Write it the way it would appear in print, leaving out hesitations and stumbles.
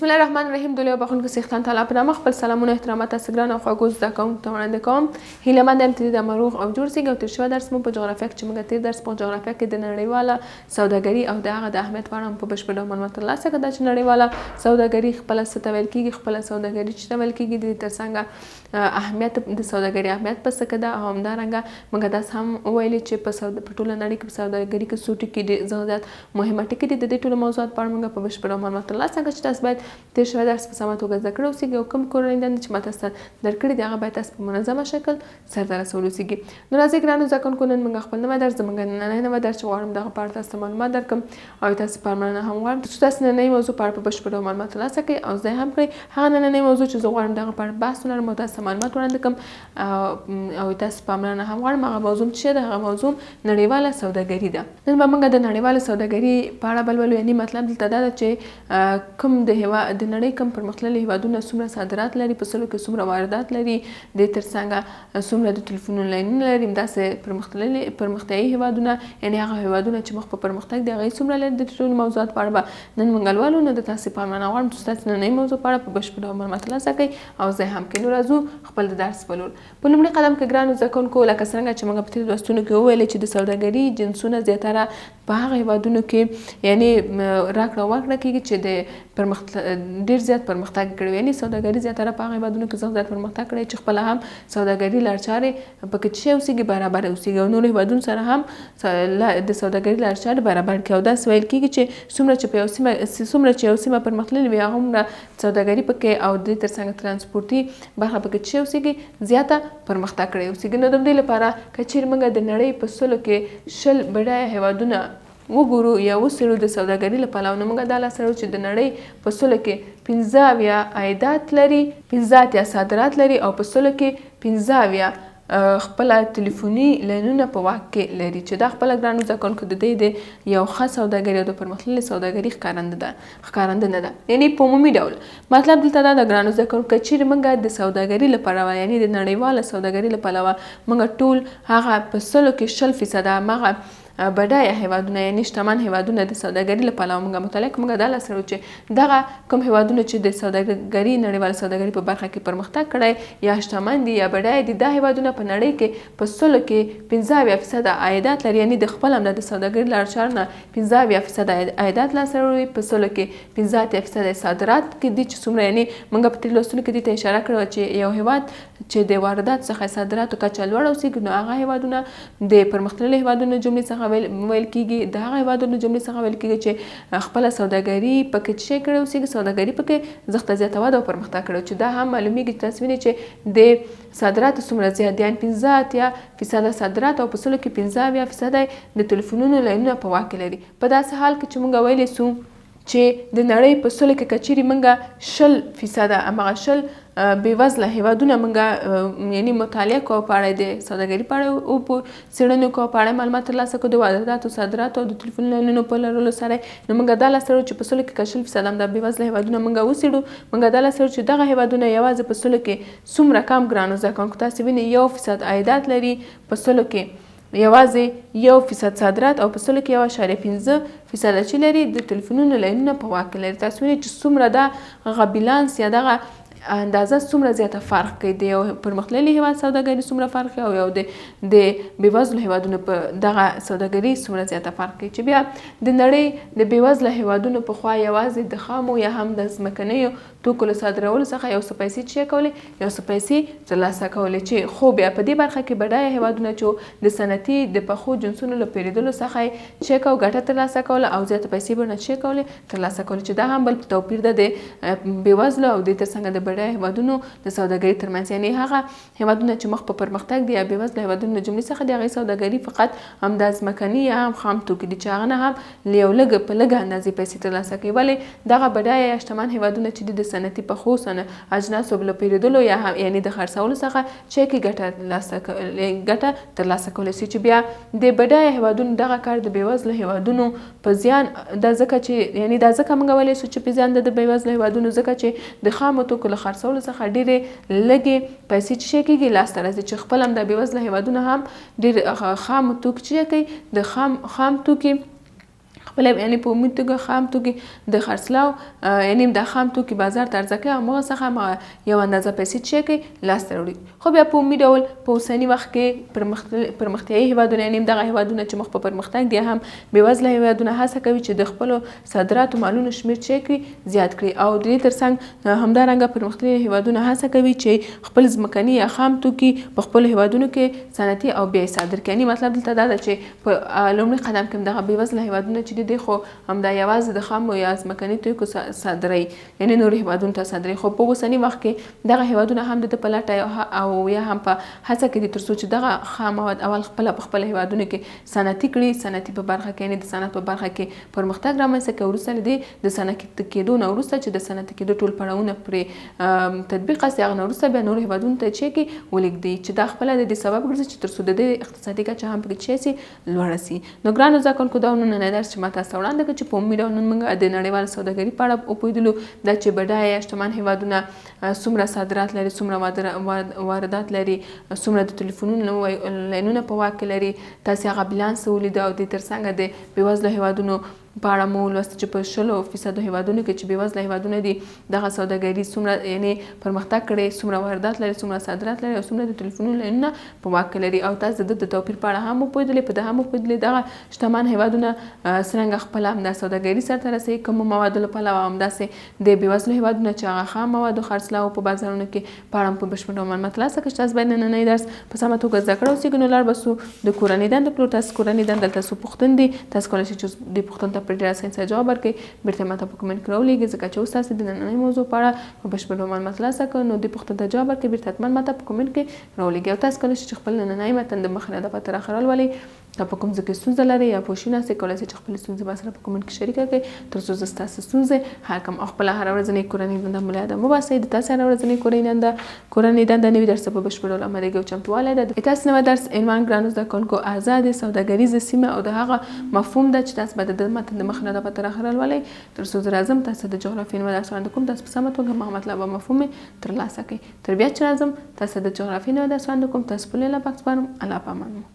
بسم الله الرحمن الرحیم د لوی بخښونکي څښتن تعالی په نامه خپل سلامونه احترامات تاسو ګران او خوږو زده کوونکو ته وړاندې کوم. هیله مند یم چې د مروغ او جوړ سیږي. او تیر شوی درس مو په جغرافیا کې چې موږ تیر درس په جغرافیا کې د نړیواله سوداګري او د هغه د اهمیت په اړه په بشپړ ډول معلومات ترلاسه کړه، دا چې نړیواله سوداګري خپله څه ته ویل کیږي، خپله سوداګري چې ته ویل کیږي، د دې ترڅنګه اهمیت د سوداګري اهمیت په څه کې ده، او همدارنګه موږ داسې هم وویلې چې په ټوله نړۍ کې په سوداګري کې څو ټکي ډېر زیات مهمه ټکي دي. د دې ټولو موضوعاتو په اړه موږ په بشپړ ډول معلومات ترلاسه کړل چې تاسو باید تېر شوی درس په سمه توګه زده کړی اوسیږي، او کوم کورنۍ دندې چې ما تاسو ته درکړي دي هغه باید تاسو په منظمه شکل سرته رسول اوسیږي. نو راځئ ګرانو زده کوونکو، نن موږ خپل نوی درس، زموږ نننی نوی درس چې غواړم دغه په اړه تاسو ته معلومات درکړم او تاسو پاملرنه هم غواړم ترڅو تاسو نننۍ موضوع په اړه په بشپړ ډول معلومات ترلاسه کړئ او زده هم کړئ. هغه نننۍ موضوع چې زه غواړم دغه په اړه بحث ولرم او تاسو ته معلومات وړاندې کړم او تاسو پاملرنه هم غواړم، هغه موضوع چې ده هغه موضوع نړیواله سوداګري ده. نن به موږ د نړیوالې سوداګري په اړه بلولو، یعنی مطلب دلته دا ده چې کوم د هوا د نړۍ کوم پرمختللي هیوادونه څومره صادرات لري، په سلو کې څومره واردات لري، دې ترڅنګه څومره د ټلیفونونو لاینونه لري، همداسې پرمختللي پرمختیایي هیوادونه یعنی هغه هیوادونه چې مخ په پرمختګ دي هغه یې څومره لري. د ټولو موضوعات په اړه به نن موږ لولو. نو د تاسې پاملرنه غواړم چې تاسو نننۍ موضوع په اړه په بشپړ ډول معلومات ترلاسه کړئ او زه هم کړئ. نو راځو خپل د درس په لور. په لومړي قدم کې ګرانو زده کوونکو، لکه څرنګه چې موږ په تېرو لوستونو کې وویل چې د سوداګري جنسونه زیاتره په هغه هیوادونو کې یعنی راکړه او ورکړه کیږي چې د ډیر زیات پرمختګ کړی، یعنی سوداګري زیاتره په هغه هیوادونو کې زیات پرمختګ کړی چې خپله هم سوداګري لارچارې پکې چې اوسیږي برابر اوسیږي او نورو هیوادونو سره هم د سوداګري لارچارې برابر کړي. او داسې ویل کیږي چې څومره چې په یو سیمه څومره چې یو سیمه پرمختللې وي هغومره سوداګري پکې او د دې ترڅنګ ترانسپورتي برخه پکې چې اوسیږي زیاته پرمختګ کړی اوسیږي. نو د همدې لپاره که چیرې موږ د نړۍ په سلو کې 20 بډایه هیوادونه وګورو یا وڅېړو د سوداګري له پلوه، نو موږ دا لاسته راوړو چې د نړۍ په سلو کې 75 عایدات لري، 85 صادرات لري او په سلو کې 75 خپله تلیفوني لاینونه په واک کې لري، چې دا خپله ګرانو زده کوونکو د دې د یو ښه سوداګري او د پرمختللې سوداګري ښکارنده ده ښکارندنه ده. یعنی په عمومي ډول مطلب دلته دا ده ګرانو زده کوونکو، که چیرې موږ د سوداګري له پلوه یعنی د نړیواله سوداګري له پلوه موږ ټول هغه په سلو کې 20 فیصده هماغه بډایه هیوادونه یعنی شتمن هیوادونه د سوداګري له پلوه موږ مطالعه کړو، موږ دا لاسته راوړو چې دغه کوم هیوادونه چې د سوداګري نړیواله سوداګري په برخه کې پرمختګ کړی یا شتمن دي یا بډایه دي، دا هیوادونه په نړۍ کې په سلو کې 75 فیصده عایدات لري، یعنی د خپل همدا د سوداګري لارو چارو نه 75 فیصده عایدات لاسته راوړي، په سلو کې 85 فیصده صادرات کې دي چې څومره، یعنی موږ په تېرو لوستونو کې دې ته اشاره کړې وه چې یو هیواد چې د وارداتو څخه صادراتو کچه لوړه اوسېږي نو هغه هیوادونه د پرمختللو هیوادونو جملې څخه ویل کیږي، د هغه هیوادونو جملې څخه ویل کیږي چې خپله سوداګري پکې څه شی کړې اوسېږي، سوداګري پکې زښته زیاته وده او پرمختګ کړی، چې دا هم معلومیږي چې تاسو وینئ چې د صادراتو څومره زیات دي، یعنی 85 فیصده صادرات او په سلو کې 75 فیصده د تلیفونونو لاینونه په واک کې لري. په داسې حال کې چې موږ ویلی سو چې د نړۍ په سلو کې که چیرې موږ 20 فیصده هماغه 20 بېوزله هیوادونه موږ یعنی مطالعه کوو په اړه د سوداګري په اړه او په څېړنو کوو په اړه معلومات ترلاسه کوو د وارداتو صادراتو او د تلیفون لاینونو په لرلو سره، نو موږ دا لاسته راوړو چې په سلو کې که 20 فیصده همدا بېوزله هیوادونه موږ وڅېړو، موږ دا لاسته راوړو چې دغه هیوادونه یوازې په سلو کې څومره کم ګرانو زده کوونکو تاسو وینئ 1% عایدات لري، په سلو کې یوازې 1% صادرات او په سلو کې 1.5 فیصده چې لري د تلیفونونو لاینونه په واک کې لري. تاسو وینئ چې څومره دا غ بیلانس یا دغه اندازه څومره زیاته فرق کوي، د یو پرمختللي هیواد سوداګري څومره فرق کوي او یو د بېوزلو هیوادونو په دغه سوداګري څومره زیاته فرق کوي، چې بیا د نړۍ د بېوزله هیوادونو په خوا یوازې د خامو یا هم د ځمکنیو توکو له صادرولو څخه یو څه پیسې چې کولې یو څه پیسې ترلاسه کولې، چې خو بیا په دې برخه کې بډایه هیوادونه چې د صنعتي د پخو جنسونو له پېرېدلو څخه یې چې کو ګټه ترلاسه کوله او زیاته پیسې به نه چې کولې ترلاسه کولې، چې دا هم بل توپیر ده د بېوزلو او دې ترڅنګه د بډایه هیوادونو د سوداګري ترمنځ، یعنی هغه هیوادونه چې مخ په پرمختګ دي یا بېوزله هیوادونو له جملې څخه دي هغې سوداګري فقط همدا ځمکني یا هم خام توکي دي چې هغه نه هم له یو لږ په لږه اندازې پیسې ترلاسه کوي، ولې دغه بډایه یا شتمن هیوادونه چې دي د صنعتي پخو اجناسو له پېرېدلو یا هم یعنی د خرڅولو څخه چې کې ګټه لاسه ګټه ترلاسه کولی شي، چې بیا د بډایه هیوادونو دغه کار د بېوزلو هیوادونو په زیان دا ځکه چې یعنی دا ځکه موږ ویلی شو چې په زیان ده د بېوزلو هیوادونو، ځکه چې د خامو توکو له خرڅولو څخه ډېرې لږې پیسې چې شی کېږي لاسته راځي، چې خپل هم دا بېوزله هیوادونه هم ډېر خام توکي چې کوي د خام توکي خپل یعنی په عمومي توګه خام توکي د خرڅلاو یعنی د خام توکي بازار ته عرضه کوي او هغه څخه همغه یو اندازه پیسې چې کوي لاسته راوړي. خو بیا په عمومي ډول په اوسني وخت کې پرمختیایي هیوادونه یعنی دغه هیوادونه چې مخ په پرمختګ دي هم بېوزله هیوادونه هڅه کوي چې د خپلو صادراتو مالونو شمېر چې کړي زیات کړي او د دې ترڅنګ همدارنګه پرمختللي هیوادونه هڅه کوي چې خپل ځمکني یا خام توکي په خپلو هیوادونو کې صنعتي او بیا یې صادر کړي. یعنی مطلب دلته دا ده چې په لومړي قدم کې دغه بېوزله هېوادونه چې دي، دوی خو همدا یوازې د خامو یا ځمکني توکو صادروي، یعنې نورو هېوادونو ته صادروي، خو په اوسني وخت کې دغه هېوادونه هم د ده په لټه او یا هم په هڅه کې دي تر څو چې دغه خام مواد اول خپله په خپلو هېوادونو کې صنعتي کړي، صنعتي په برخه کې یعنې د صنعت په برخه کې پرمختګ رامنځته کړي او وروسته له دې د صنعتي کېدو نه وروسته چې د صنعتي کېدو ټول پړاوونه پرې تطبیق سي، هغه نه وروسته بیا نورو هېوادونو ته چې کې ولېږدوي چې دا خپله د دې سبب ګرځي چې تر څو د دې اقتصادي کچه هم پکې چې سي لوړه سي. نو ګرانو زده کوونکو دا نننی درس چې ما تاسو ته وړاندې کړ چې په عمومي ډول نن موږ د نړیوال سوداګري په اړه وپوهېدلو، دا چې بډایه یا شتمن هېوادونه څومره صادرات لري، څومره واردات لري، څومره د تلیفونونو لاینونه په واک کې لري، تاسې هغه بیلانس ولید او دې ترڅنګه د بېوزلو هېوادونو په اړه مو ولوست چې په شلو فیصدو هېوادونو کې چې بېوزله هېوادونه دي دغه سوداګري څومره یعنې پرمختګ کړی، څومره واردات لري، څومره صادرات لري او څومره د تلیفونونو لاینونه په واک کې لري او تاسو د ده د توپیر په اړه هم وپوهېدلې، په ده هم وپوهېدلې دغه شتمن هېوادونه څرنګه خپله همدا سوداګري سرته رسوي کومو موادو له پلوه او همداسې د بېوزلو هېوادونه چې هغه خام موادو خرڅلاو په بازارونو کې په اړه مو په بشپړ ډول معلومات ترلاسه کړل چې تاسو باید نننی درس په سمه توګه زده کړه اوسیږي. نو لاړ به سو د کورنۍ دندې په لور. تاسو کورنۍ دنده دلته څو پوښتنې دي، تاسو کولای شئ چې اوس دې پوښتنو ته په ډېره اسانۍ سره جواب ورکړئ، بیرته ماته په کومنټ کې راولیږئ، ځکه چې اوس تاسو د نننۍ موضوع په اړه په بشپړ ډول معلومات ترلاسه کړئ. نو دې پوښتنو ته جواب ورکړئ، بیرته حتما ماته په کومنټ کې راولیږئ او تاسو کولای شئ چې خپل نننی متن د مخې نه د تر اخره ولولئ. که په کوم ځای کې ستونزه لرئ یا پوه شوي نه یاست، کولای شئ چې خپلې ستونزې ما سره په کومنټ کې شریکه کړئ تر څو زه ستاسو ستونزې حل کړم. او خپله هره ورځنۍ کورنۍ دنده مو له یاده مه باسئ. د تاسې هره ورځنۍ کورنۍ دنده نوي درس ته په بشپړ ډول امادګي او چمتووالی ده. د تاسې نوی درس عنوان ګرانو زده کوونکو ازادې سوداګریزې سیمې او د هغه مفهوم ده چې تاسو به د ده متن د مخ نه د تر اخره لولئ تر څو زه راځم تاسو ته د جغرافیې نوی درس وړاندې کوم، تاسو په سمه توګه هماغه مطلب او مفهوم یې ترلاسه کړئ. تر بیا چې راځم تاسو ته د جغرافیې نوی درس وړاندې کوم، تاسو په لوی الله پاک سپارم. الله په امان مو.